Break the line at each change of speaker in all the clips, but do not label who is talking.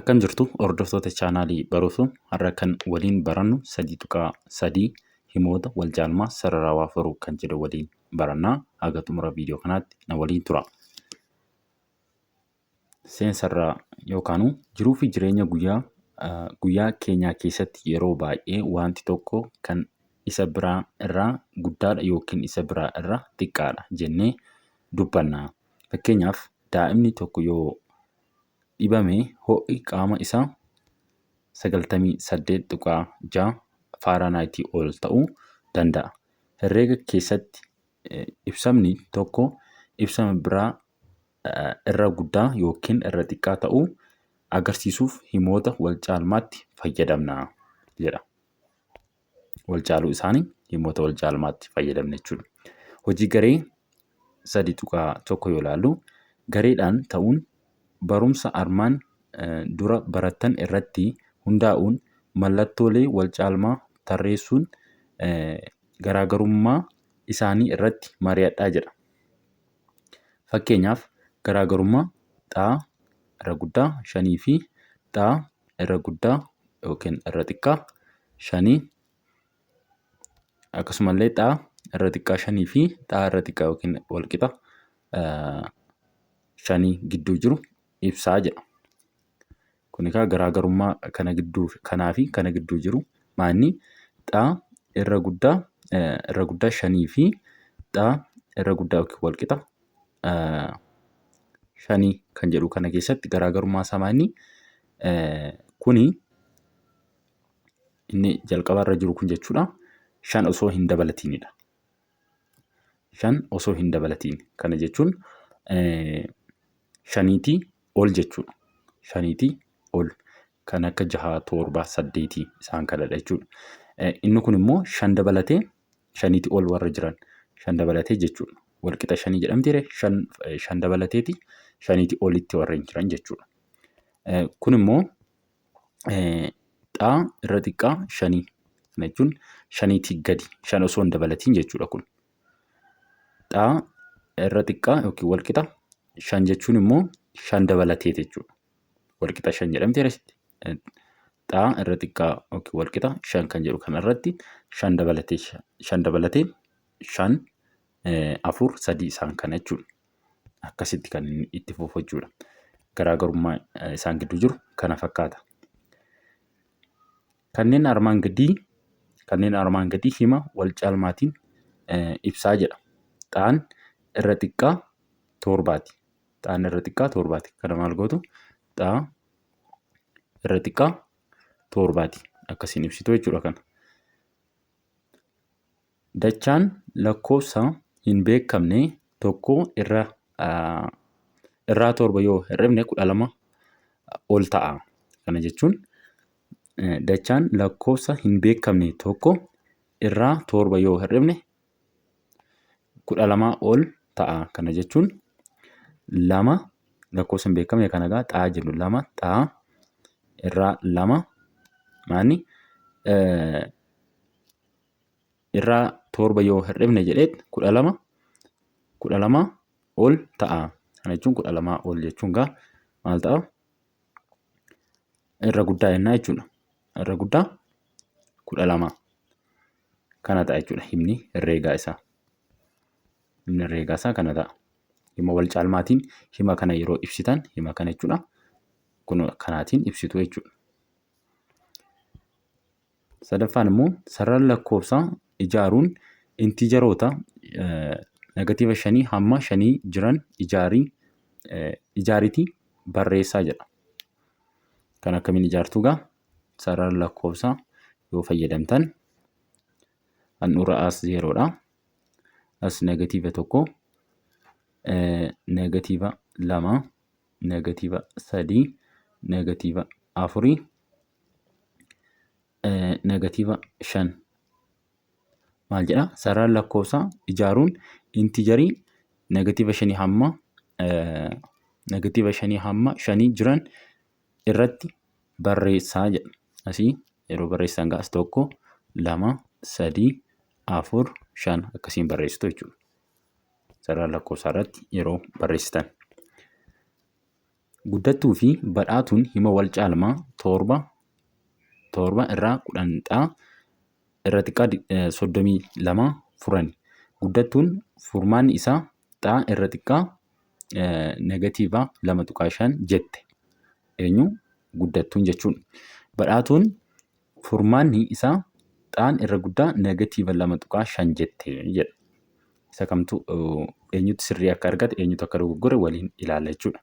Akkam jirtu hordoftoota chaanaalii Baruutuu? Har'a kan waliin barannu 3.3 himoota wal caalmaa sararaawaa furuu kan jedhu waliin barannaa. Haga xumura viidiyoo kanaatti na waliin tura. Seensarraa yookaanuu jiruu fi jireenya guyyaa guyyaa keenyaa keessatti yeroo baay'ee wanti tokko kan isa biraa irraa guddaadha yookiin isa biraa irraa xiqqaadha jennee dubbanna. Fakkeenyaaf, daa'imni tokko yoo dhibame ho'i qaama isaa 98.6 Faaraanaayitii ol ta'uu danda'a. Herreega keessatti ibsamni tokko ibsama biraa irra guddaa yookiin irra xiqqaa ta'uu agarsiisuuf himoota wal caalmaatti fayyadamna jedha. Wal caaluu isaanii himoota wal caalmaatti fayyadamna jechuudha. Hojii garee 3.1 yoo ilaallu, gareedhaan ta'uun barumsa armaan dura barattan irratti hundaa'uun mallattoolee wal caalmaa tarreessuun garaagarummaa isaanii irratti mari'adhaa jedha. Fakkeenyaaf, garaagarummaa xaa irra guddaa shanii fi xaa irra guddaa yookiin irra xiqqaa shanii, akkasumallee xaa irra xiqqaa shanii fi xaa irra xiqqaa yookiin walqixa shanii gidduu jiru ibsaa jedha. Kun egaa garaagarummaa kana gidduu kanaa fi kana gidduu jiru maanni xaa irra guddaa shanii fi xaa irra guddaa yookiin walqixa shanii kan jedhu kana keessatti garaagarummaa isaa maanni kuni inni jalqabarra jiru kun jechuudha, shan osoo hin dabalatiinidha. Shan osoo hin dabalatiin kana jechuun shaniitii ol jechuudha. Shaniitii ol kan akka jahaa, torba, saddeetii isaan kanadha jechuudha. Inni kun immoo shan dabalatee shaniitii ol warra jiran shan dabalatee jechuudha. Walqixa shanii jedhamti, shan dabalateeti shaniitii olitti warreen jiran jechuudha. Kun immoo xaa irra xiqqaa shanii, kana jechuun shaniitii gadi, shan osoo hin dabalatiin jechuudha kun. Xaa irra xiqqaa yookiin walqixa shan jechuun immoo shan dabalateeti jechuudha. Walqixa shan jedhamti asitti. Xaa irra xiqqaa yookiin walqixa shan kan jedhu kanarratti shan dabalatee shan, afur, sadii isaan kana jechuudha. Akkasitti kan inni itti fufu jechuudha. Garaagarummaa isaan gidduu jiru kana fakkaata. Kanneen armaan gadii hima wal caalmaatiin ibsaa jedha. Xaan irra xiqqaa torbaati. Xaan irra xiqqaa torbaati. Kana maal gootu? Xaa irra xiqqaa torbaati. Akkasiin ibsitu jechuudha kana. Dachaan lakkoofsa hin beekamne tokko irraa torba yoo hir'ifne 12 ol ta'a. Kana jechuun dachaan lakkoofsa hin beekamne tokko irraa torba yoo hir'ifne 12 ol ta'a. Kana jechuun lama lakkoofsa hin beekamne kana egaa xaa jennu, lama xaa irraa lama maanni irraa torba yoo hir'ifne jedhee 12 ol ta'a. Kana jechuun 12 ol jechuun gaa maal ta'a? Irra guddaa jennaa jechuudha. Irra guddaa 12 kana ta'a jechuudha himni herreegaa isaa. Himni herreegaa isaa kana ta'a. Hima wal caalmaatiin hima kana yeroo ibsitan hima kana jechuudha. Kun kanaatiin ibsitu jechuudha. Sadaffaan immoo sarara lakkoofsaa ijaaruun intiijaroota -5 hamma 5 jiran ijaariitii barreessaa jedha. Kan akkamiin ijaartu egaa? Sarara lakkoofsaa yoo fayyadamtan handhuura as zeeroodha. As -1, -2, -3, -4, -5. Maal jedha? Sarara lakkoofsaa ijaaruun intiijarii -5 hamma 5 jiran irratti barreessaa jedha. Asii yeroo barreessan as tokko, lama, sadii, afur, shan akkasiin barreessitu jechuudha. Sarara lakkoofsaa irratti yeroo barreessitan. Guddattuu fi badhaatuun hima wal caalmaa 7 7 irraa 10 xaa irra xiqqaa 32 furani. Guddattuun furmaanni isaa xaa irra xiqqaa negatiiva 2.5 jette. Eenyu? Guddattuun jechuudha. Badhaatuun furmaanni isaa xaan irra guddaa negatiiva 2.5 jette jedha. Isa kamtu eenyutu sirrii akka argate, eenyutu akka dogoggore waliin ilaalla jechuudha.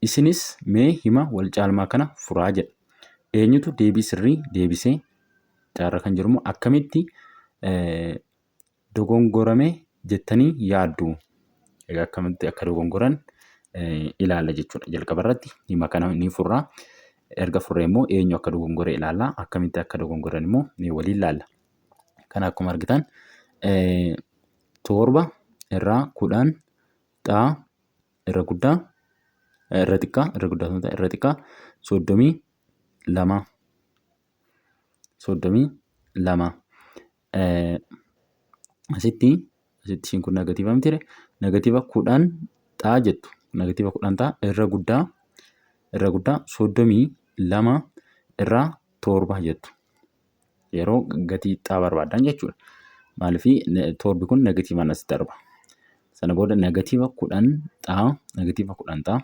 Isinis mee hima wal caalmaa kana furaa jedha. Eenyutu deebii sirrii deebisee? Caarra kan jiru immoo akkamitti dogongorame jettanii yaaddu? Egaa akkamitti akka dogongoran ilaalla jechuudha. Jalqaba irratti hima kana ni furra. Erga furree immoo eenyu akka dogongore ilaalla. Akkamitti akka dogongoran immoo ni waliin ilaalla. Kana akkuma argitan 7 irraa 10 xaa irra guddaa irra xiqqaa irra guddaa irra xiqqaa 32 32. Asitti ishiin kun negatiiva miti, negatiiva 10 xaa jettu, negatiiva 10 xaa irra guddaa 32 irraa 7 jettu yeroo gatii xaa barbaadan jechuudha. Maaliif? Torbi kun negatiivaan as darba. Sana booda negatiiva 10 xaa, negatiiva 10 xaa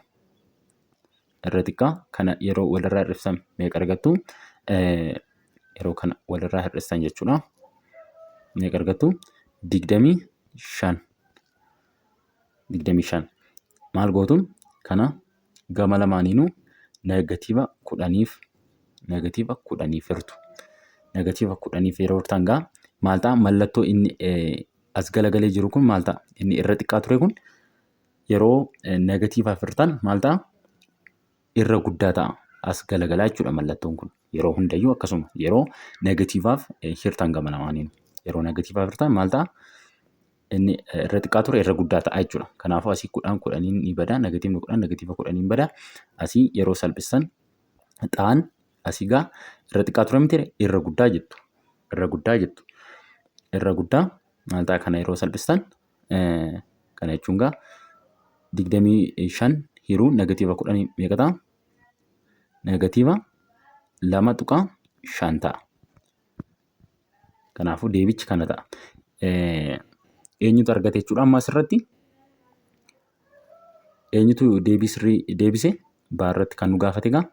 irra xiqqaa kana yeroo walirraa hir'isan meeqa argattu? Yeroo kana walirraa hir'isan jechuudha. Meeqa argattu? 25. 25. Maal gootu? Kana gama lamaaniinuu negatiiva 10f hirtu. Negatiiva 10f yeroo hirtan gaa maal ta'a? Mallattoo inni as galagalee jiru kun maal ta'a? Inni irra xiqqaa ture kun yeroo negatiivaaf hirtan maal ta'a? Irra guddaa ta'a. As galagalaa jechuudha mallattoon kun. Yeroo hundayyuu akkasuma yeroo negatiivaaf hirtan gama lamaaniinuu. Yeroo negatiivaaf hirtan maal ta'a? Inni irra xiqqaa ture irra guddaa ta'a jechuudha. Kanaafuu asii 10 10n ni bada. Negatiivni 10 negatiiva 10n bada. Asii yeroo salphistan xaan asii gaa irra xiqqaa ture miti, irra guddaa jettu. Irra guddaa jettu. Irra guddaa maal ta'a kana yeroo salphistan? Kana jechuun gaa 25 hiruu negatiiva 10 meeqa ta'a? Negatiiva 2.5 ta'a. Kanaafuu deebichi kana ta'a. Eenyutu argate jechuudha amma asirratti? Eenyutu deebii sirrii deebise? Baarratti kan nu gaafate egaa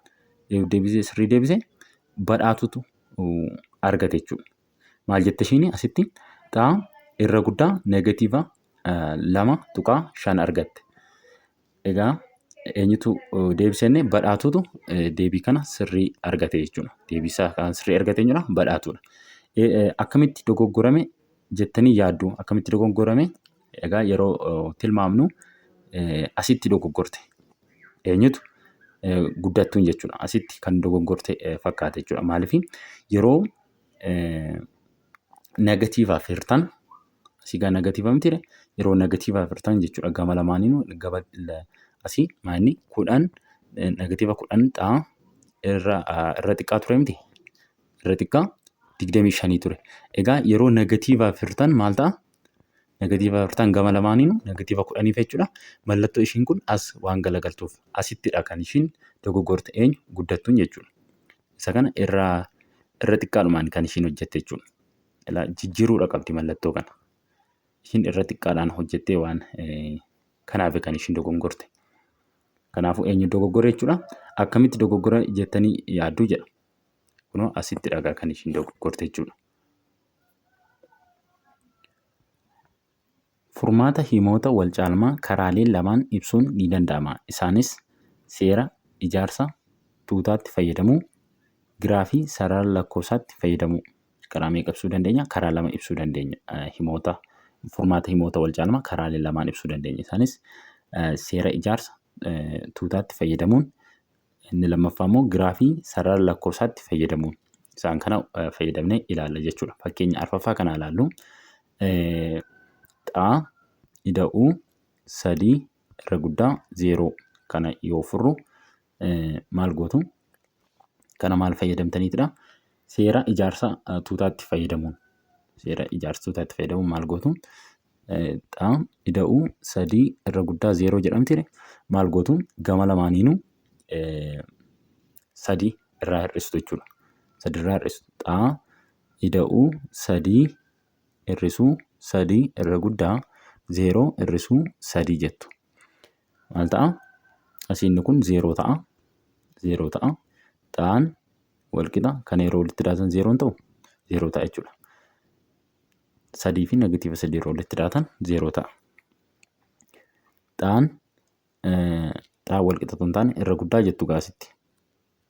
deebii sirrii deebise badhaatutu argate jechuudha. Maal jette ishiin asitti? Xaa irra guddaa negatiiva 2.5 argatte. Egaa eenyutu deebise inni? Badhaatutu deebii kana sirrii argate jechuudha. Deebii isaa kan sirrii argate eenyudha? Badhaatuudha. Akkamitti dogoggorame jettanii yaaddu? Akkamitti dogoggorame? Egaa yeroo tilmaamnu asitti dogoggorte. Eenyutu? Guddattuun jechuudha. Asitti kan dogoggorte fakkaata jechuudha. Maaliif? Yeroo negatiivaaf hirtan asii gaa negatiiva mitiire? Yeroo negatiivaaf hirtan jechuudha gama lamaaniinuu asii maanni 10 negatiiva 10 xaa irra xiqqaa ture miti, irra xiqqaa 25 ture. Egaa yeroo negatiivaaf hirtan maal ta'a? Negatiivaaf hirtan gama lamaaniinuu negatiiva 10f jechuudha. Mallattoo ishiin kun as waan galagaltuuf asittidha kan ishiin dogoggorte. Eenyu? Guddattuun jechuudha. Isa kana irra xiqqaadhumaan kan ishiin hojjette jechuudha. Ilaa, jijjiiruudha qabdi mallattoo kana. Ishiin irra xiqqaadhaan hojjettee waan kanaaf kan ishiin dogongorte. Kanaafuu eenyu dogoggore jechuudha? Akkamitti dogoggora jettanii yaadduu jedha. Kunoo asitti dhagaa kan ishiin dogoggorte jechuudha. Furmaata himoota wal caalmaa karaalee lamaan ibsuun ni danda'ama. Isaanis seera ijaarsa tuutaatti fayyadamuu, giraafii sarara lakkoofsaatti fayyadamuu. Karaa meeqa ibsuu dandeenya? Karaa lama ibsuu dandeenya. Himoota furmaata himoota wal caalmaa karaalee lamaan ibsuu dandeenya. Isaanis seera ijaarsa tuutaatti fayyadamuun, inni lammaffaa immoo giraafii sarara lakkoofsaatti fayyadamuun. Isaan kana fayyadamnee ilaalla jechuudha. Fakkeenya arfaffaa kana ilaallu. Xaa ida'uu 3 irra guddaa 0 kana yoo furru maal gootu? Kana maal fayyadamtaniitidha? Seera ijaarsa tuutaatti fayyadamuun. Seera ijaarsa tuutaatti fayyadamuun maal gootu? Xaa ida'uu sadii irra guddaa zeeroo jedhamti. Maal gootu? Gama lamaaniinuu sadii irraa hir'istu jechuudha. Sadii irraa hir'istu. Xaa ida'uu sadii hir'isuu sadii irra guddaa zeeroo hir'isuu sadii jettu. Maal ta'a? Asii inni kun zeeroo ta'a. Zeeroo ta'a. Xaan walqixa kana yeroo walitti daatan zeeroon ta'u zeeroo ta'a jechuudha. Sadii fi negatiiva sadii yeroo walitti daatan zeeroo ta'a. Xaan xaan walqixa otoo hin taane irra guddaa jettu gaasitti.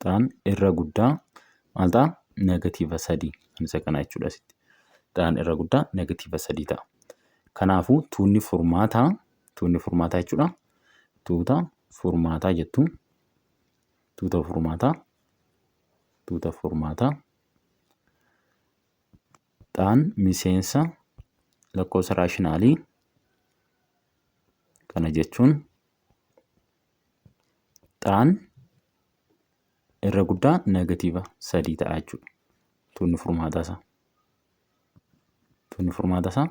Xaan irra guddaa maal ta'a? Negatiiva sadii isa kana jechuudha asitti. Xaan irra guddaa negatiiva sadii ta'a. Kanaafuu tuunni furmaataa tuunni furmaataa jechuudha. Tuuta furmaataa jettu. Tuuta furmaataa tuuta furmaataa xaan miseensa lakkoofsa raashinaalii kana jechuun xaan irra guddaa negatiiva sadii ta'a jechuudha. Tuunni furmaataa isaa. Tuunni furmaata isaa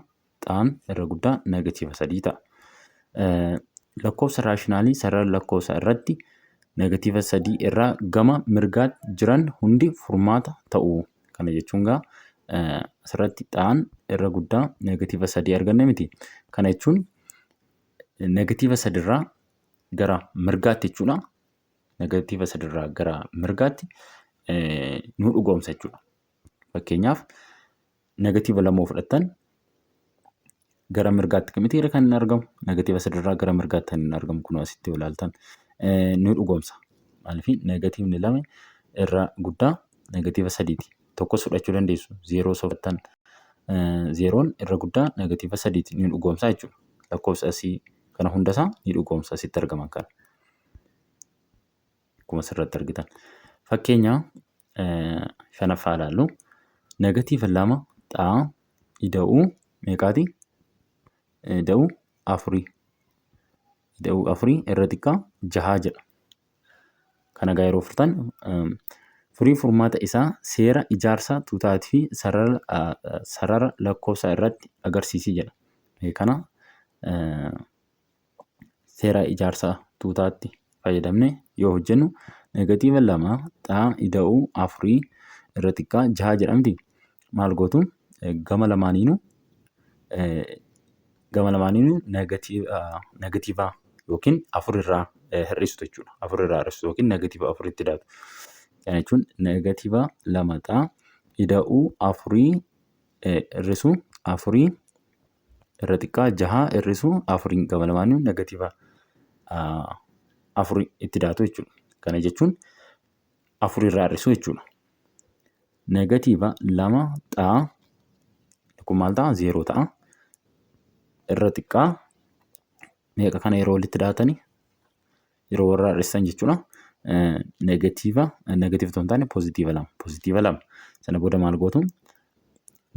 xaan irra guddaa negatiiva sadii ta'a. Lakkoofsa raashinaalii sarara lakkoofsa irratti negatiiva sadii irraa gama mirgaatti jiran hundi furmaata ta'u. Kana jechuun gaa asirratti xaan irra guddaa negatiiva sadii arganne miti. Kana jechuun negatiiva sadiirraa gara mirgaatti jechuudha. Negatiiva sadiirraa gara mirgaatti nu dhugoomsa jechuudha. Fakkeenyaaf negatiiva lama yoo fudhattan gara mirgaatti miti kan inni argamu negatiiva sadiirraa gara mirgaatti kan inni argamu kunoo asitti yoo ilaaltan nu dhugoomsa. Maaliif negatiivni lama irra guddaa negatiiva sadiiti. Tokkos fudhachuu dandeessu. Zeeroo osoo fudhattan zeeroon irra guddaa negatiiva sadiiti ni dhugoomsa jechuudha. Lakkoofsa asii kana hundasaa ni dhugoomsa asitti argaman kana. Akkuma asirratti argitan. Fakkeenya shanaffaa ilaallu. Negatiiva lama xaa ida'uu meeqaati? Ida'uu afurii. Ida'uu afurii irra xiqqaa jahaa jedha. Kana egaa yeroo furtan furii furmaata isaa seera ijaarsa tuutaatii fi sarara lakkoofsaa irratti agarsiisi jedha. Kana seera ijaarsa tuutaatti fayyadamne yoo hojjennu negatiiva lama xaa ida'uu afurii irra xiqqaa jaha jedhamti. Maal gootu? Gama lamaaniinuu negatiiva yookiin afur irraa hir'istu jechuudha. Afur irraa hir'istu yookiin negatiiva afuritti daatu. Kana jechuun negatiiva lama xaa ida'uu afurii hir'isuu afurii irra xiqqaa jaha hir'isuu afuriin gama lamaaniinuu negatiiva afurii itti daatu jechuudha. Kana jechuun afur irraa hir'isuu jechuudha. Negatiiva lama xaa kun maal ta'a? Zeeroo ta'a. Irra xiqqaa meeqa kana yeroo walitti daatanii yeroo warra hir'isan jechuudha. Negatiiva negatiiva otoo hin taane poozitiiva lama poozitiiva lama sana booda maal gootu?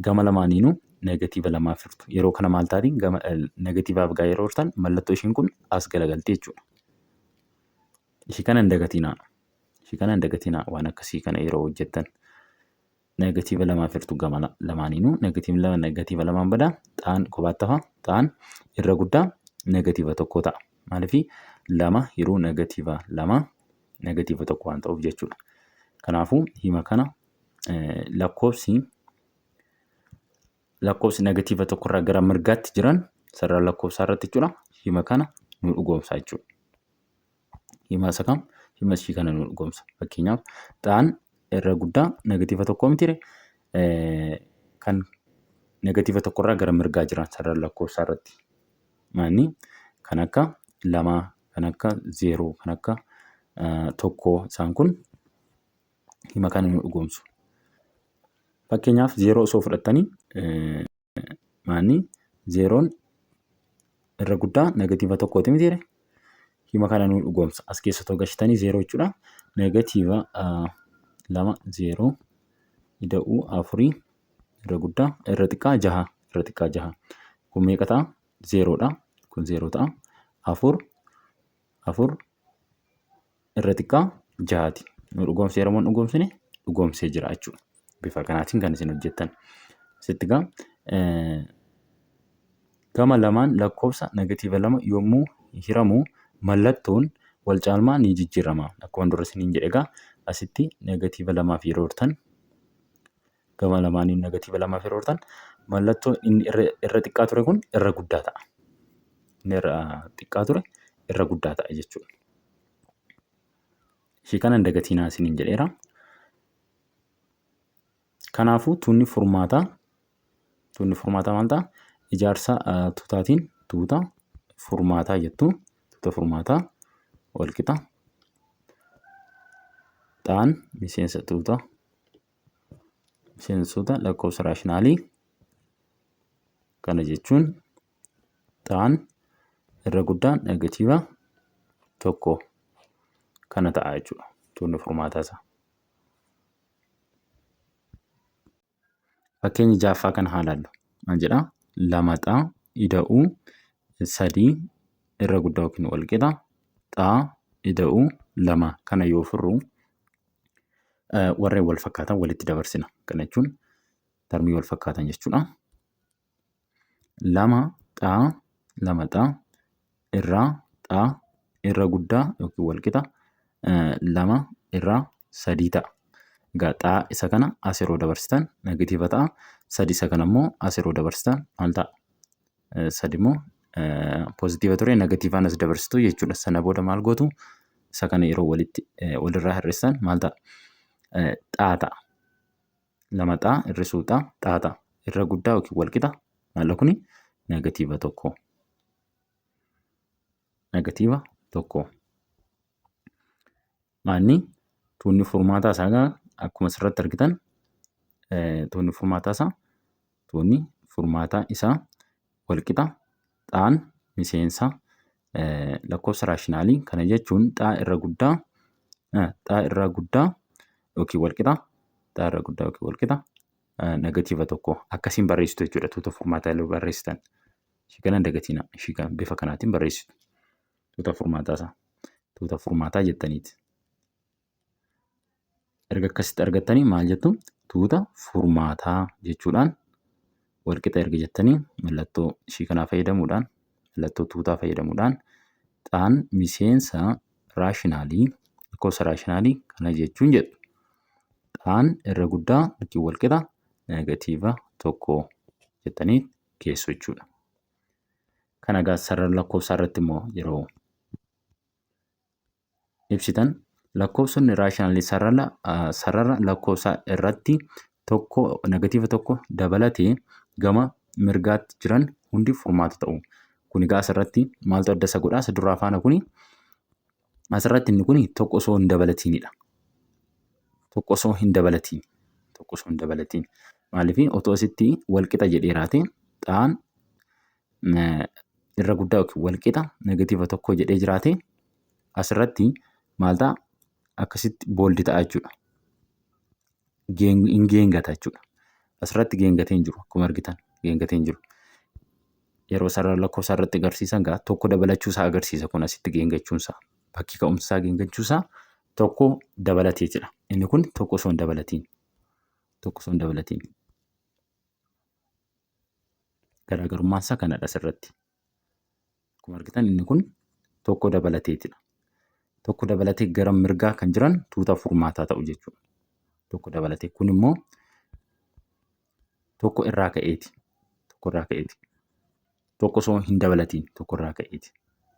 Gama lamaaniinuu negatiiva lamaaf hirtu. Yeroo kana maal taati? Gama negatiivaaf gaa yeroo hirtan mallattoo ishiin kun as galagalti jechuudha. Ishii kana hin dagatinaa. Ishii kana hin dagatinaa waan akkasii kana yeroo hojjettan. Negatiiva lamaaf hirtu gama lamaaniinuu negatiivni lama negatiiva lamaan bada xaan kophaatti hafa xaan irra guddaa negatiiva tokko ta'a. Maaliif lama hiruu negatiiva lama negatiiva tokko waan ta'uuf jechuudha. Kanaafuu hima kana lakkoofsi negatiiva tokkorraa gara mirgaatti jiran sarara lakkoofsaa irratti jechuudha. Hima kana nu dhugoomsa jechuudha. Hima isa kam? Hima ishii kana nu dhugoomsa. Fakkeenyaaf xaan irra guddaa negatiiva tokko miti kan negatiiva tokkorraa gara mirgaa jiran sarara lakkoofsaa irratti. Maanni kan akka lamaa, kan akka zeeroo, kan akka tokkoo isaan kun hima kana nu dhugoomsu. Fakkeenyaaf zeeroo osoo fudhattanii maanni zeeroon irra guddaa negatiiva tokkooti miti hima kana nu dhugoomsa. As keessa otoo galchitanii zeeroo jechuudha. Negatiiva lama zeeroo ida'uu afurii irra guddaa irra xiqqaa jaha irra xiqqaa jaha. Kun meeqa ta'a? Zeeroodha. Kun zeeroo ta'a. Afur afur irra xiqqaa jahaati. Nu dhugoomseera moo hin dhugoomsine? Dhugoomsee jira jechuudha. Bifa kanaatiin kan isin hojjettan. Asitti egaa Gama lamaan lakkoofsa negatiiva 2 yommuu hiramu mallattoon wal caalmaa ni jijjiirama. Akkuma dura isiniin jedhe egaa asitti negatiiva lamaaf yeroo hirtan gama lamaaniin negatiiva lamaaf yeroo hirtan mallattoon inni irra xiqqaa ture kun irra guddaa ta'a. Inni irra xiqqaa ture irra guddaa ta'a jechuudha. Ishii kana hin dagatinaa isiniin jedheera. Kanaafuu tuunni furmaataa tuunni furmaataa maal ta'a? Ijaarsa tuutaatiin tuuta furmaataa jettu tuuta furmaataa walqixa xaan miseensa tuuta miseensota lakkoofsa raashinaalii kana jechuun xaan irra guddaa negatiiva 1 kana ta'a jechuudha. Tuunni furmaataa isaa. Fakkeenya ja'affaa kana haa ilaallu. Maal jedhaa? 2 xaa ida'uu 3 irra guddaa yookiin wal qixa xaa ida'uu 2 kana yoo furru warreen wal fakkaatan walitti dabarsina. Kana jechuun tarmii wal fakkaatan jechuudha. 2 xaa 2 xaa irraa xaa irra guddaa yookiin wal qixa 2 irraa 3 ta'a. Egaa xaa isa kana as yeroo dabarsitan negatiiva ta'a. 3 isa kana immoo as yeroo dabarsitan maal ta'a? 3 immoo poozitiiva ture negatiivaan as dabarsitu jechuudha. Sana booda maal gootu? Isa kana yeroo walitti walirraa hir'istan maal ta'a? Xaa ta'a. 2 xaa hir'isuu xaa xaa ta'a. Irra guddaa yookiin wal qixa maal kuni? Negatiiva 1. Negatiiva 1. Maanni tuunni furmaataa isaa egaa akkuma asirratti argitan tuunni furmaataa isaa tuunni furmaataa isaa wal qixa xaan miseensa lakkoofsa raashinaalii kana jechuun xaa irra guddaa xaa irra guddaa yookiin wal qixa xaa irra guddaa yookiin wal qixa negatiiva 1 akkasiin barreessitu jechuudha tuuta furmaataa yeroo barreessitan. Ishii kana hin dagatinaa. Ishii kana bifa kanaatiin barreessitu. Tuuta furmaataa isaa. Tuuta furmaataa jettaniiti. Erga akkasitti argattanii maal jettu? Tuuta furmaataa jechuudhaan walqixa erga jettanii mallattoo ishii kanaa fayyadamuudhaan mallattoo tuutaa fayyadamuudhaan xaan miseensa raashinaalii lakkoofsa raashinaalii kana jechuun jedhu. Xaan irra guddaa yookiin walqixa negatiiva 1 jettanii keessu jechuudha. Kana egaa sarara lakkoofsaa irratti immoo yeroo ibsitan lakkoofsonni raashinaalii sarara lakkoofsaa irratti tokko negatiiva 1 dabalatee gama mirgaatti jiran hundi furmaata ta'u. Kun egaa asirratti maaltu adda isa godha? Isa duraa faana kuni asirratti inni kuni tokko osoo hin dabalatiinidha. Tokko osoo hin dabalatiin. Tokko osoo hin dabalatiin. Maaliif otoo asitti walqixa jedheeraate xaan irra guddaa yookiin walqixa negatiiva 1 jedhee jiraate asirratti maal ta'a? Akkasitti booldi ta'a jechuudha. Hin geengata jechuudha. Asirratti geengatee hin jiru akkuma argitan geengatee hin jiru. Yeroo sarara lakkoofsaa irratti agarsiisan gaa tokko dabalachuu isaa agarsiisa kun asitti geengachuun isaa. Bakki ka'umsa isaa geengachuu isaa tokko dabalatee jira. Inni kun tokko osoo hin dabalatiin. Tokko osoo hin dabalatiin. Garaagarummaan isaa kanadha asirratti. Akkuma argitan inni kun tokko dabalateetidha. Tokko dabalatee gara mirgaa kan jiran tuuta furmaataa ta'u jechuudha. Tokko dabalatee kun immoo tokko irraa ka'eeti. Tokko irraa ka'eeti. Tokko osoo hin dabalatiin tokko irraa ka'eeti.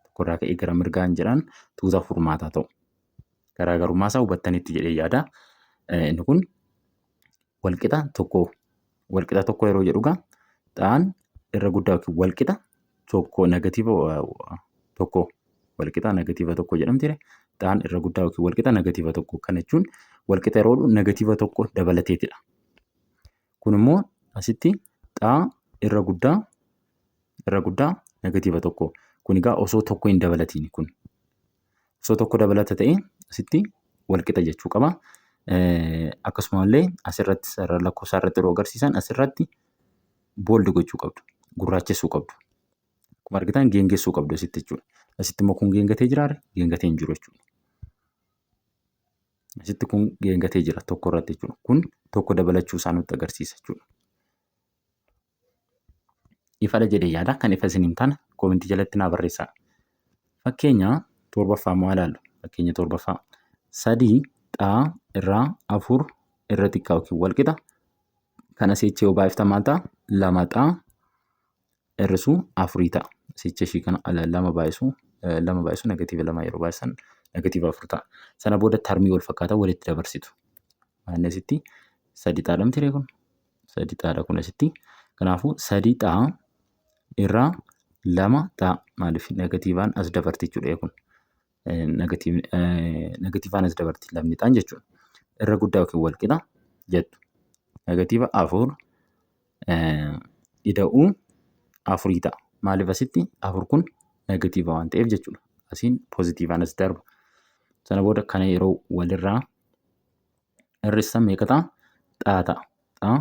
Tokko irraa ka'ee gara mirgaa hin jedhan tuuta furmaataa ta'u. Garaagarummaa isaa hubattanitti jedhee yaada. Inni kun walqixa tokko walqixa tokko yeroo jedhu egaa xaan irra guddaa yookiin walqixa tokko negatiiva tokko walqixa negatiiva tokko jedhamti xaan irra guddaa yookiin walqixa negatiiva tokko kana jechuun walqixa yeroo jedhu negatiiva tokko dabalateetidha. Kun immoo asitti xaa irra guddaa irra guddaa negatiiva tokko kun egaa osoo tokko hin dabalatiin kun osoo tokko dabalata ta'e asitti walqixa jechuu qaba. Akkasumallee asirratti sarara lakkoofsaa irratti yeroo agarsiisan asirratti booldi gochuu qabdu. Gurraachessuu qabdu. Akkuma argitan geengessuu qabdu asitti jechuudha. Asitti immoo kun geengatee jiraa? Geengatee hin jiru jechuudha. Asitti kun geengatee jira tokko irratti jechuudha. Kun tokko dabalachuu isaa nutti agarsiisa jechuudha. Ifadha jedhee yaada. Kan ifa isin hin taane koomentii jalatti naa barreessaa. Fakkeenya torbaffaa immoo ilaallu. Fakkeenya torbaffaa. Sadii xaa irraa afur irra xiqqaa yookiin wal qixa. Kana si'achi yoo baay'iftan maal ta'a? Lama xaa hir'isuu afurii ta'a. Sicha ishii kana lama baay'isuu lama baay'isuu negatiiva lama yeroo baay'isan negatiiva afur ta'a. Sana booda tarmii wal fakkaataa walitti dabarsitu. Inni asitti sadi xaadha miti kun? Sadi xaadha kun asitti. Kanaafuu sadi xaa irraa lama xaa maaliif negatiivaan as dabarti jechuudha kun. Negatiivaan as dabarti lamni xaan jechuudha. Irra guddaa yookiin wal qixa jettu. Negatiiva afur ida'uu afurii ta'a. Maaliif asitti afur kun negatiiva waan ta'eef jechuudha. Asiin poozitiivaan as darba. Sana booda kana yeroo walirraa hir'istan meeqa ta'a? Xaa ta'a. Xaa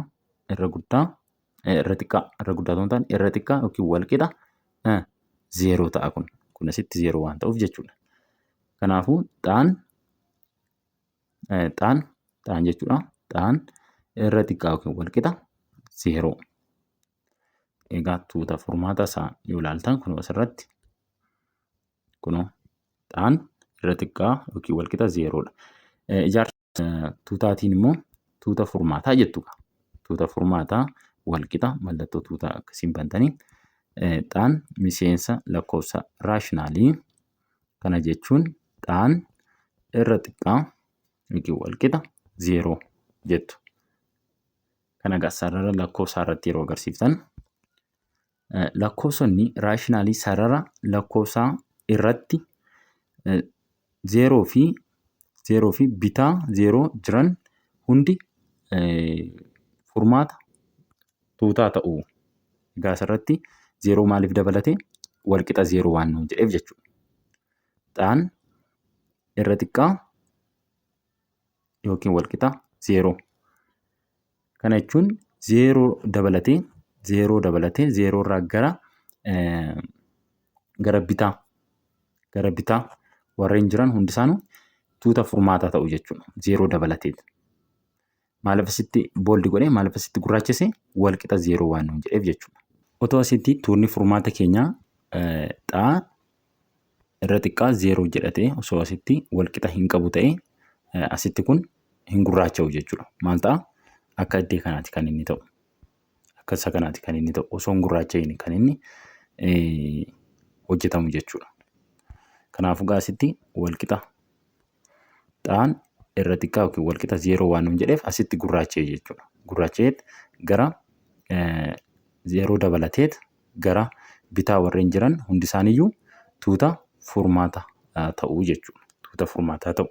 irra guddaa irra xiqqaa irra guddaa otoo hin taane irra xiqqaa yookiin wal qixa zeeroo ta'a kun. Kun asitti zeeroo waan ta'uuf jechuudha. Kanaafuu xaan xaan xaan jechuudha. Xaan irra xiqqaa yookiin wal qixa zeeroo. Egaa tuuta furmaata isaa yoo ilaaltan kun asirratti kunoo xaan irra xiqqaa yookiin wal qixa zeeroodha. Ijaarsa tuutaatiin immoo tuuta furmaataa jettu. Tuuta furmaataa wal qixa mallattoo tuutaa akkasiin bantanii xaan miseensa lakkoofsa raashinaalii kana jechuun xaan irra xiqqaa yookiin wal qixa zeeroo jettu. Kana egaa sarara lakkoofsaa irratti yeroo agarsiiftan lakkoofsonni raashinaalii sarara lakkoofsaa irratti zeeroo fi zeeroo fi bitaa zeeroo jiran hundi furmaata tuutaa ta'u. Egaa asirratti zeeroo maaliif dabalate? Walqixa zeeroo waan nuun jedheef jechuudha. Xaan irra xiqqaa yookiin walqixa zeeroo. Kana jechuun zeeroo dabalatee zeeroo dabalatee zeeroo irraa gara gara bitaa gara bitaa warreen jiran hundi isaanuu tuuta furmaataa ta'u jechuudha. Zeeroo dabalateet. Maaliif asitti booldi godhee maaliif asitti gurraachise walqixa zeeroo waan nuun jedheef jechuudha. Otoo asitti tuunni furmaata keenyaa xaa irra xiqqaa zeeroo jedhatee osoo asitti walqixa hin qabu ta'e asitti kun hin gurraacha'u jechuudha. Maal ta'a? Akka iddee kanaati kan inni ta'u. Akka isa kanaati kan inni ta'u. Osoo hin gurraacha'iin kan inni hojjetamu jechuudha. Kanaafuu gaa asitti walqixa xaan irra xiqqaa yookiin walqixa zeeroo waan nuun jedheef asitti gurraacha'e jechuudha. Gurraacha'eet gara zeeroo dabalateet gara bitaa warreen jiran hundi isaaniiyyuu tuuta furmaata ta'uu jechuudha. Tuuta furmaataa ta'u.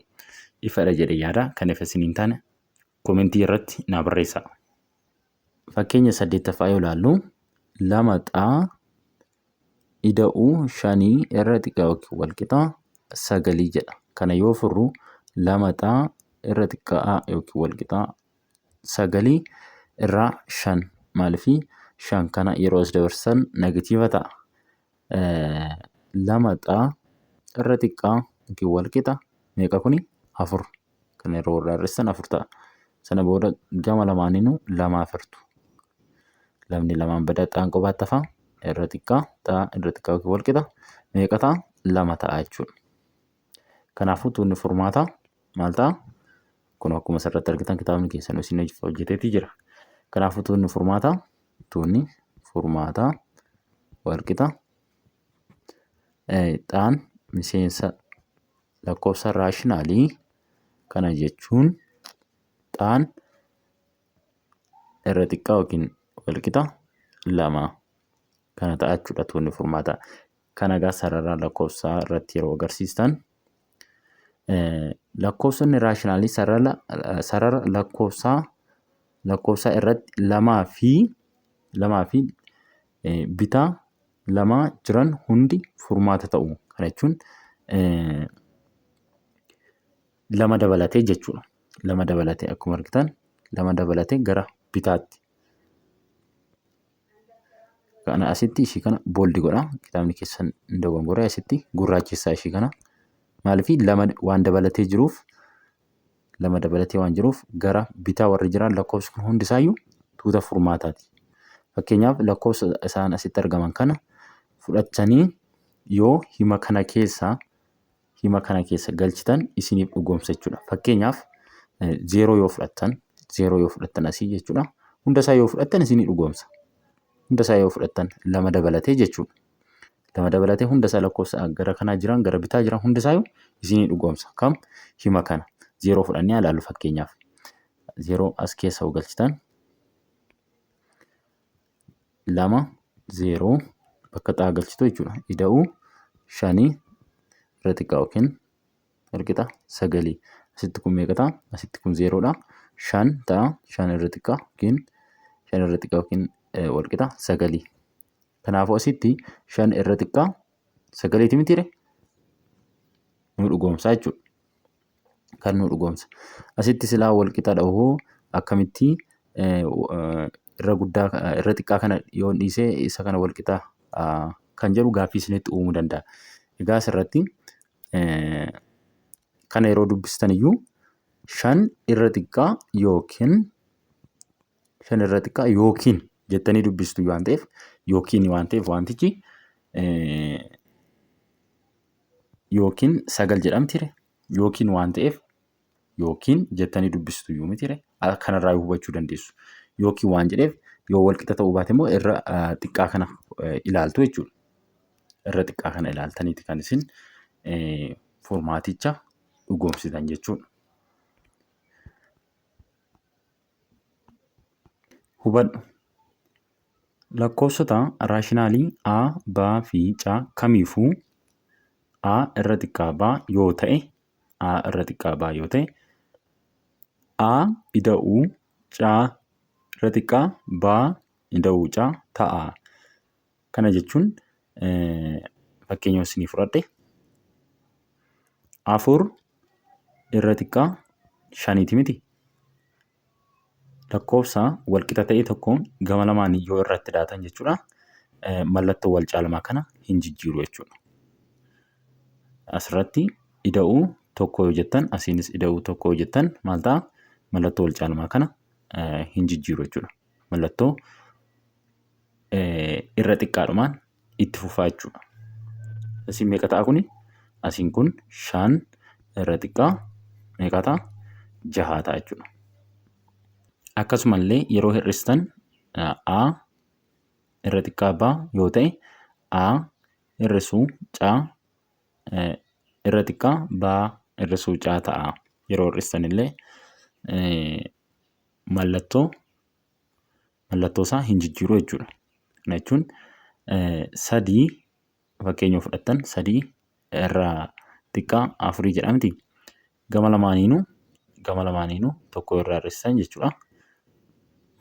Ifadha jedhee yaada. Kan ifa isin hin taane komentii irratti naa barreessaa. Fakkeenya saddeettaffaa yoo ilaallu lama xaa ida'uu shanii irra xiqqaa yookiin wal qixa sagalii jedha. Kana yoo furru lama xaa irra xiqqaa yookiin wal qixa sagalii irraa shan maaliifii shan kana yeroo as dabarsan negatiiva ta'a. Lama xaa irra xiqqaa yookiin wal qixa meeqa kuni afur. Kana yeroo irraa hir'istan afur ta'a. Sana booda gama lamaaniinuu lamaaf hirtu. Lamni lamaan bada xaan qofaatti hafa irra xiqqaa xaa irra xiqqaa yookiin wal qixa meeqa ta'a lama ta'a jechuudha. Kanaafuu tuunni furmaataa maal ta'a? Kun akkuma asirratti argitan kitaabni keessan isin hojjeteetii jira. Kanaafuu tuunni furmaataa tuunni furmaataa wal qixa xaan miseensa lakkoofsa raashinaalii kana jechuun xaan irra xiqqaa yookiin walqixa lama kana ta'a jechuudha tuunni furmaataa. Kana egaa sarara lakkoofsaa irratti yeroo agarsiistan lakkoofsonni raashinaalii sarara lakkoofsaa lakkoofsaa irratti lamaa fi bitaa lamaa jiran hundi furmaata ta'u. Kana jechuun lama dabalatee jechuudha. Lama dabalatee akkuma argitan lama dabalatee gara bitaatti. Kana asitti ishii kana booldi godha. Kitaabni keessan hin dogongore asitti gurraachessaa ishii kana. Maaliif lama waan dabalatee jiruuf lama dabalatee waan jiruuf gara bitaa warri jiran lakkoofsi kun hundi isaayyuu tuuta furmaataati. Fakkeenyaaf lakkoofsa isaan asitti argaman kana fudhattanii yoo hima kana keessa hima kana keessa galchitan isiniif dhugoomsa jechuudha. Fakkeenyaaf zeeroo yoo fudhattan zeeroo yoo fudhattan asii jechuudha. Hunda isaa yoo fudhattan isinii dhugoomsa. Hunda isaa yoo fudhattan lama dabalatee jechuudha. Lama dabalatee hunda isaa lakkoofsa gara kanaa jiran gara bitaa jiran hunda isaa isinii dhugoomsa. Kam hima kana zeeroo fudhannee ilaallu fakkeenyaaf. Zeeroo as keessa yoo galchitan lama zeeroo bakka xaa galchitu jechuudha. Ida'uu shanii irra xiqqaa yookiin walqixa sagalii. Asitti kun meeqa ta'a? Asitti kun zeeroodha. Shan ta'a. Shan irra xiqqaa yookiin shan irra xiqqaa yookiin walqixa sagalii. Kanaafuu asitti shan irra xiqqaa sagaliiti mitiire? Nu dhugoomsaa jechuudha. Kan nu dhugoomsa. Asitti silaa wal qixa dhahuu akkamitti irra guddaa irra xiqqaa kana yoon dhiise isa kana wal qixa kan jedhu gaaffii isinitti uumuu danda'a. Egaa asirratti kana yeroo dubbistan iyyuu shan irra xiqqaa yookiin shan irra xiqqaa yookiin jettanii dubbistu waan ta'eef yookiin waan ta'eef wantichi yookiin sagal jedhamtire yookiin waan ta'eef yookiin jettanii dubbistu iyyuu mitire kanarraa hubachuu dandeessu. Yookiin waan jedheef yoo wal qixa ta'uu baate immoo irra xiqqaa kana ilaaltu jechuudha. Irra xiqqaa kana ilaaltaniiti kan isin furmaaticha dhugoomsitan jechuudha. Hubadhu. Lakkoofsota raashinaalii A, B fi C kamiifuu A irra xiqqaa B yoo ta'e A irra xiqqaa B yoo ta'e A ida'uu C irra xiqqaa B ida'uu C ta'a. Kana jechuun fakkeenya yoo isinii fudhadhe afur irra xiqqaa shaniiti miti. Lakkoofsa walqixa ta'e tokko gama lamaanii yoo irratti daatan jechuudha. Mallattoo wal caalmaa kana hin jijjiiru jechuudha. Asirratti ida'uu tokko yoo jettan asiinis ida'uu tokko yoo jettan maal ta'a? Mallattoo wal caalmaa kana hin jijjiiru jechuudha. Mallattoo irra xiqqaadhumaan itti fufaa jechuudha. Asiin meeqa ta'a kuni? Asiin kun shan irra xiqqaa meeqa ta'a? Jaha ta'a jechuudha. Akkasumallee yeroo hir'istan A irra xiqqaa B yoo ta'e A hir'isuu C irra xiqqaa B hir'isuu C ta'a. Yeroo hir'istan illee mallattoo mallattoo isaa hin jijjiiru jechuudha. Kana jechuun sadii fakkeenya yoo fudhattan sadii irra xiqqaa afurii jedhamti. Gama lamaaniinuu gama lamaaniinuu tokko irraa hir'istan jechuudha.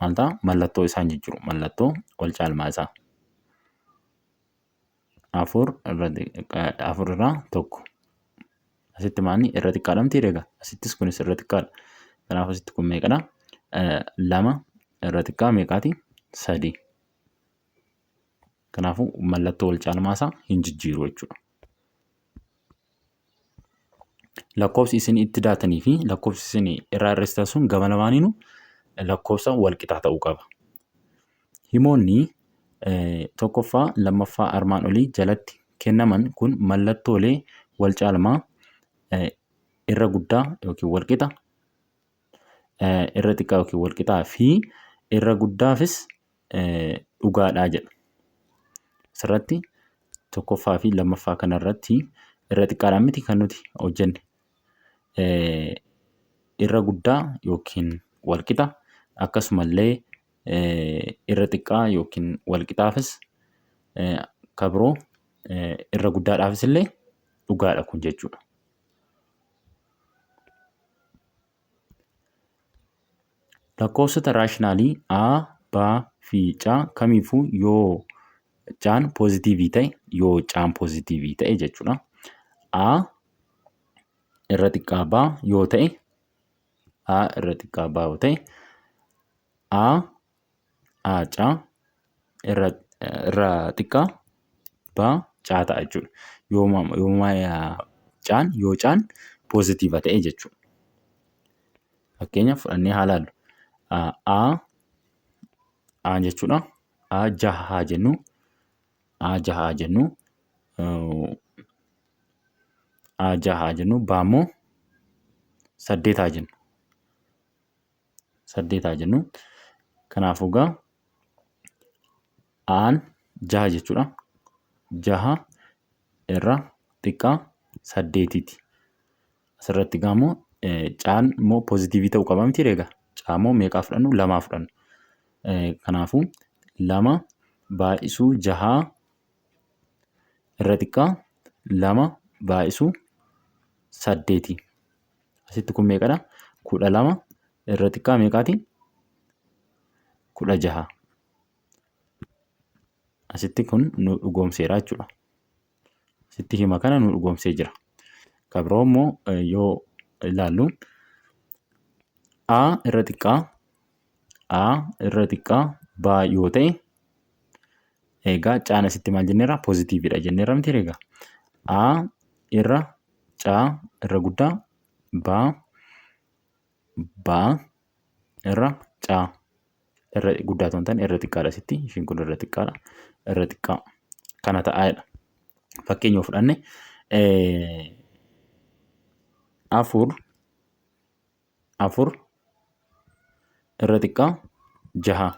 Maal ta'a? Mallattoo isaa hin jijjiiru. Mallattoo wal caalmaa isaa. Afur irra afur irraa tokko. Asitti maanni irra xiqqaadha miti egaa. Asittis kunis irra xiqqaadha. Kanaaf asitti kun meeqadha? Lama irra xiqqaa meeqaati? Sadii. Kanaafuu mallattoo wal caalmaa isaa hin jijjiiru jechuudha. Lakkoofsi isin itti daatanii fi lakkoofsi isin irraa hir'istan sun gama lamaaniinuu lakkoofsa wal qixaa ta'uu qaba. Himoonni tokkoffaa lammaffaa armaan olii jalatti kennaman kun mallattoolee wal caalmaa irra guddaa yookiin wal qixa irra xiqqaa yookiin wal qixaa fi irra guddaafis dhugaadhaa jedha. Asirratti tokkoffaa fi lammaffaa kanarratti irra xiqqaadhaan miti kan nuti hojjenne. Irra guddaa yookiin wal qixa akkasumallee irra xiqqaa yookiin wal qixaafis kan biroo irra guddaadhaafis illee dhugaadha kun jechuudha. Lakkoofsota raashinaalii A, B fi C kamiifuu yoo C'n poozitiivii ta'e yoo C'n poozitiivii ta'e jechuudha. A irra xiqqaa B yoo ta'e A irra xiqqaa B yoo ta'e A A C irra irra xiqqaa B C ta'a jechuudha. Yoo C'n yoo C'n poozitiiva ta'e jechuudha. Fakkeenya fudhannee haa ilaallu. A A jechuudha. A jaha haa jennu. A jaha haa jennu. A jaha haa jennu. B immoo saddeet haa jennu. Saddeet haa jennu. Kanaafuu egaa A'n jaha jechuudha. Jaha irra xiqqaa saddeetiiti. Asirratti egaa immoo C'n immoo poozitiivii ta'uu qaba miti egaa. C immoo meeqaa fudhannu? Lamaa fudhannu. Kanaafuu lama baay'isuu jahaa irra xiqqaa lama baay'isuu saddeeti. Asitti kun meeqadha? 12 irra xiqqaa meeqaati? 16. Asitti kun nu dhugoomseera jechuudha. Asitti hima kana nu dhugoomsee jira. Kan biroo immoo yoo ilaallu A irra xiqqaa A irra xiqqaa B yoo ta'e egaa C'n asitti maal jenneerra? Poozitiiviidha jenneerra miti egaa. A irra C irra guddaa B B irra C irra guddaa otoo hin taane irra xiqqaadha asitti ishiin kun irra xiqqaadha irra xiqqaa kana ta'aa jedha. Fakkeenya yoo fudhanne afur afur irra xiqqaa jaha.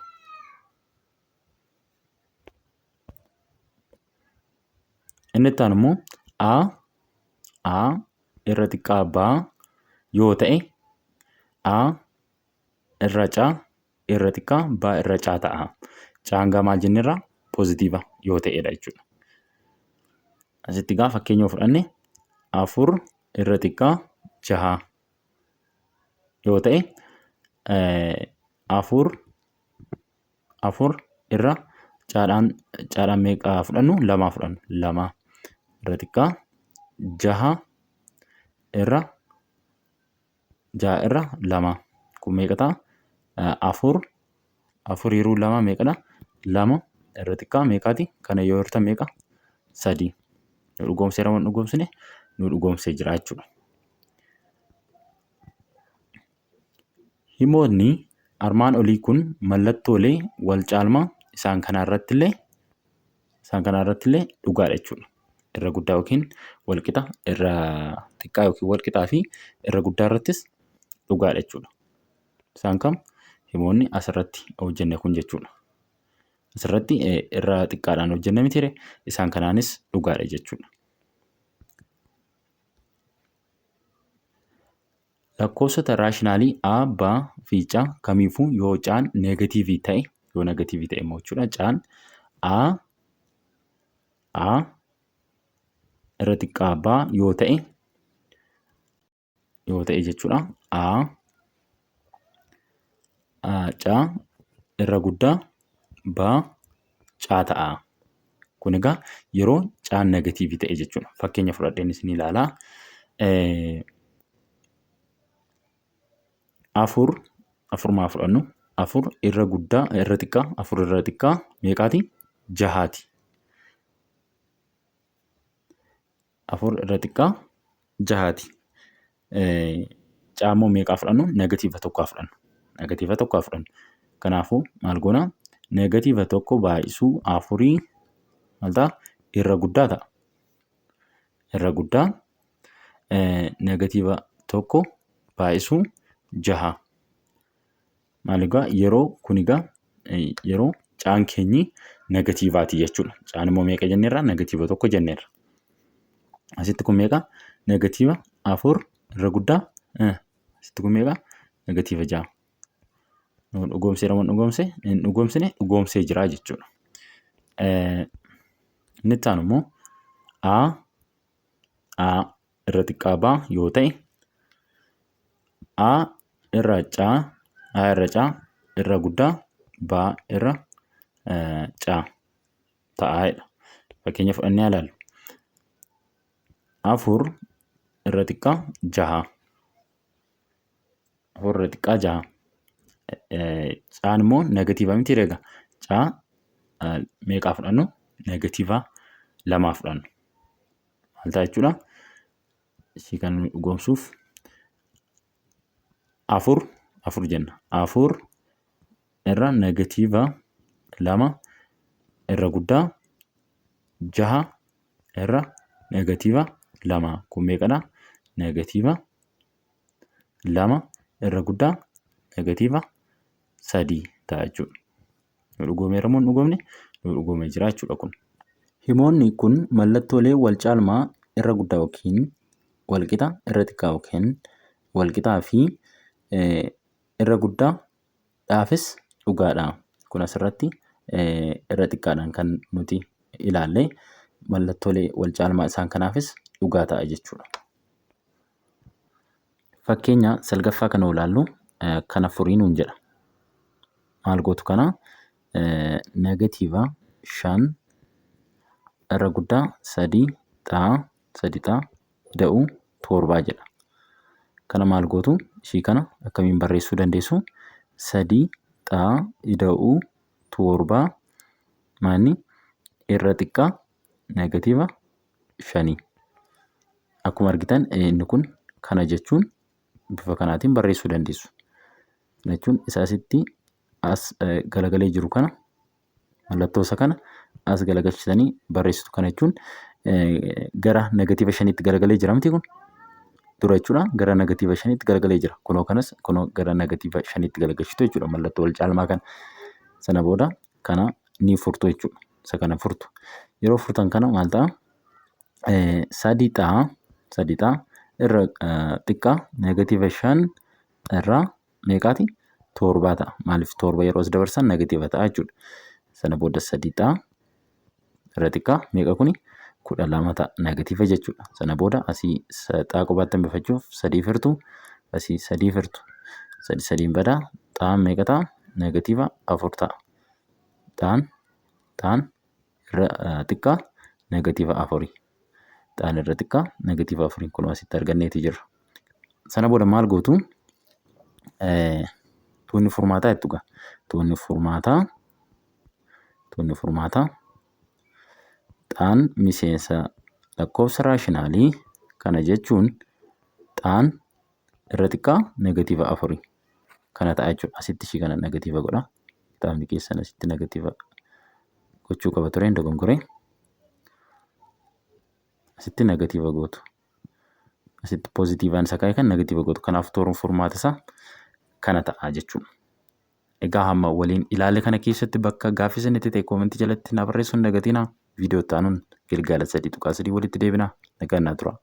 Inni itti aanu immoo A A irra xiqqaa B yoo ta'e A irra C irra xiqqaa B irra C ta'a. C'n gaa maal jennerra poozitiiva yoo ta'edha jechuudha. Asitti gaa fakkeenya yoo fudhanne afur irra xiqqaa jaha yoo ta'e afur afur irra caadhaan caadhaan meeqa fudhannu lamaa fudhannu lama irra xiqqaa jaha irra jaha irra lama kun meeqa ta'a afur afur yeroo lama meeqadha lama irra xiqqaa meeqaati kana yoo hirtan meeqa sadii nu dhugoomseera moo hin dhugoomsine nu dhugoomsee jira jechuudha. Himootni armaan olii kun mallattoolee wal caalmaa isaan kanaa irrattillee isaan kanaa irrattillee dhugaadha jechuudha. Irra guddaa yookiin wal qixa, irra xiqqaa yookiin wal qixaa fi irra guddaa irrattis dhugaadha jechuudha. Isaan kam himoonni asirratti hojjenne kun jechuudha. Asirratti irra xiqqaadhaan hojjenne mitiire isaan kanaanis dhugaadha jechuudha. Lakkoofsota raashinaalii A, B fi C kamiifuu yoo C'n neegatiivii ta'e yoo neegatiivii ta'e immoo jechuudha C'n A A irra xiqqaa B yoo ta'e yoo ta'e jechuudha A A C irra guddaa B C ta'a. Kun egaa yeroo C'n negatiivii ta'e jechuudha. Fakkeenya fudhadheen isin ilaalaa. Afur afur maa fudhannu? Afur irra guddaa irra xiqqaa afur irra xiqqaa meeqaati? Jahaati. Afur irra xiqqaa jahaati. Caa immoo meeqaa fudhannu? Negatiiva tokko haa fudhannu. Negatiiva tokko haa fudhannu. Kanaafuu maal goona? Negatiiva tokko baay'isuu afurii maal ta'a? Irra guddaa ta'a. Irra guddaa negatiiva tokko baay'isuu jaha. Maal egaa yeroo kun egaa yeroo caan keenyi negatiivaati jechuudha. Caan immoo meeqa jenneerra? Negatiiva tokko jenneerra. Asitti kun meeqa? Negatiiva afur irra guddaa asitti kun meeqa? Negatiiva ja'a. Nu dhugoomseera moo hin dhugoomse? Hin dhugoomsine dhugoomsee jira jechuudha. Inni itti aanu immoo A A irra xiqqaa B yoo ta'e A irra C A irra C irra guddaa B irra C ta'a jedha. Fakkeenya fudhannee haa ilaallu. Afur irra xiqqaa jaha. Afur irra xiqqaa jaha. Caan immoo negatiiva miti egaa. Caa meeqaa fudhannu? Negatiiva lamaa fudhannu. Maal ta'a jechuudha? Ishii kan nu dhugoomsuuf afur afur jenna. Afur irra negatiiva lama Irra guddaa jaha irra negatiiva lama. Kun meeqadha? Negatiiva lama irra guddaa negatiiva sadii ta'a jechuudha. Nu dhugoomeera moo hin dhugoomne? Nu dhugoomee jira jechuudha kun. Himoonni kun mallattoolee wal caalmaa irra guddaa yookiin wal qixa, irra xiqqaa yookiin wal qixaa fi irra guddaa dhaafis dhugaadha. Kun asirratti irra xiqqaadhaan kan nuti ilaalle mallattoolee wal caalmaa isaan kanaafis dhugaa ta'a jechuudha. Fakkeenya salgaffaa kana ilaallu kana furii nuun jedha. Maal gootu kana? Negatiiva 5 irra guddaa 3 xaa 3 xaa da'uu 7 jedha. Kana maal gootu? Ishii kana akkamiin barreessuu dandeessu? 3 xaa ida'uu 7 maanni irra xiqqaa negatiiva 5. Akkuma argitan inni kun kana jechuun bifa kanaatiin barreessuu dandeessu. Kana jechuun isa asitti as galagalee jiru kana mallattoo isa kana as galagalchitanii barreessitu. Kana jechuun gara negatiiva 5tti galagalee jira miti kun? Dura jechuudha gara negatiiva 5tti galagalee jira. Kunoo kanas kunoo gara negatiiva 5tti galagalchitu jechuudha mallattoo wal caalmaa kana. Sana booda kana ni furtu jechuudha. Isa kana furtu. Yeroo furtan kana maal ta'a? Sadi xaa sadi xaa irra xiqqaa negatiiva 5 irraa meeqaati? Torbaa ta'a. Maaliif torba yeroo as dabarsan negatiiva ta'a jechuudha. Sana booda sadi xaa irra xiqqaa meeqa kuni? 12 ta'a negatiiva jechuudha. Sana booda asii xaa qobaatti hambifachuuf sadii firtu, asii sadii firtu. Sadi sadiin badaa, xaan meeqa ta'a? Negatiiva 4 ta'a. Xaan xaan irra xiqqaa negatiiva 4. Xaan irra xiqqaa negatiiva 4 kun asitti arganneeti jirra. Sana booda maal gootu? Tuunni furmaataa jettu gaa. Tuunni furmaataa tuunni furmaataa xaan miseensa lakkoofsa raashinaalii, kana jechuun xaan irra xiqqaa negatiiva 4 kana ta'a jechuudha. Asitti ishii kana negatiiva godha. Kitaabni keessan asitti negatiiva gochuu qaba ture, hin dogongoree. Asitti negatiiva gootu. Asitti poozitiivaan isa kaa'e kan negatiiva gootu. Kanaaf tooruun furmaata isaa kana ta'a jechuudha. Egaa hamma waliin ilaale kana keessatti bakka gaaffii isinitti ta'e koomentii jalatti na barreessuu hin dagatinaa. Viidiyoo itti aanuun gilgaala 3.3 walitti deebina. Nagaan naa tura.